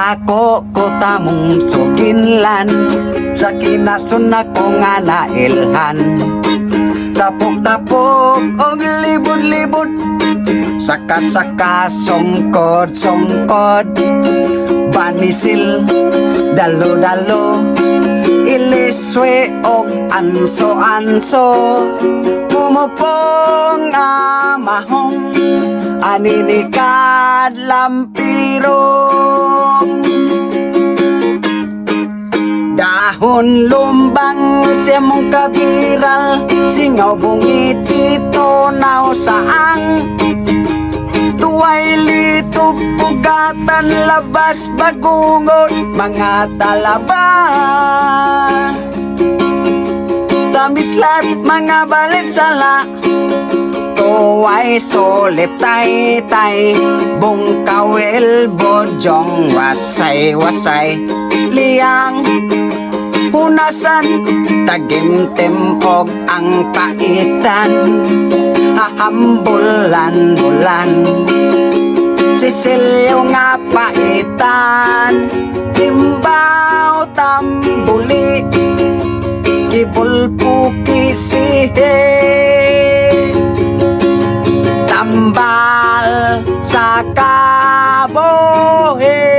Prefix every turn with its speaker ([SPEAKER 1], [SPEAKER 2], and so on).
[SPEAKER 1] Dako ko tamong suginlan sa kinasun ako nga nailhan. Tapok-tapok og libod-libod, saka-saka, sungkod-sungkod. Banisil, dalo-dalo, iliswe og anso-anso. Pumupong amahong, aninikad lampirong. Dahon lumbang siya mong kabiral, singaw bungiti tunaw saang. Tuway litog pugatan labas bagungon mga talaba. Tamislat mga balinsala, tuway sulip tay-tay. Bungkawil bodyong wasay-wasay. Liyang hunasan, tagimtim og ang paitan. Hahambulan-bulan, sisilyo nga paitan. Timbaw tambuli, kibulpuki sihe. Tambal sa kabuhi.